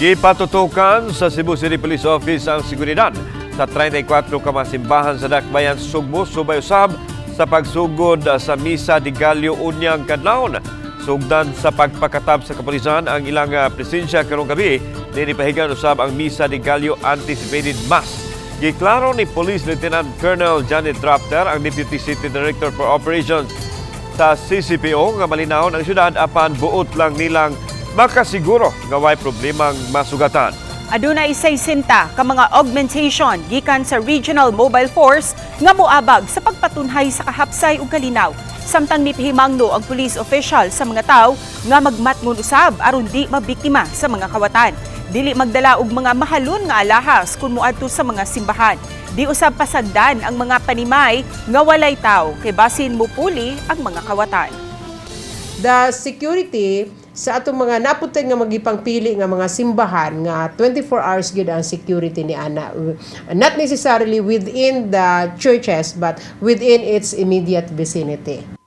Gipatutukan sa Cebu City Police Office ang seguridad sa 34 ka mga simbahan sa Dakbayan Sugbo subay usab sa pagsugod sa Misa de Gallo unyang kadlawon. Sugdan sa pagpakatab sa kapulisan ang ilang presensya karong gabi, niini pahigayon usab ang Misa de Gallo Anticipated Mass. Giklaro ni Police Lieutenant Colonel Janet Rafter, ang Deputy City Director for Operations sa CCPO, nga malinawon ang syudad apan buot lang nilang makasiguro nga way problemang masugatan. Adunay 60 ka mga augmentation gikan sa Regional Mobile Force nga moabag sa pagpatunhay sa kahapsay ug kalinaw. Samtang mipahimangno ang police official sa mga tawo nga magmatngon usab aron di mabiktima sa mga kawatan. Dili magdala og mga mahalon nga alahas kung moadto sa mga simbahan. Di usab pasagdan ang mga panimay nga walay tawo kay basin mupuli ang mga kawatan. The security sa atong mga naputay nga magipangpili nga mga simbahan nga 24 hours gyud ang security ni ana, not necessarily within the churches but within its immediate vicinity.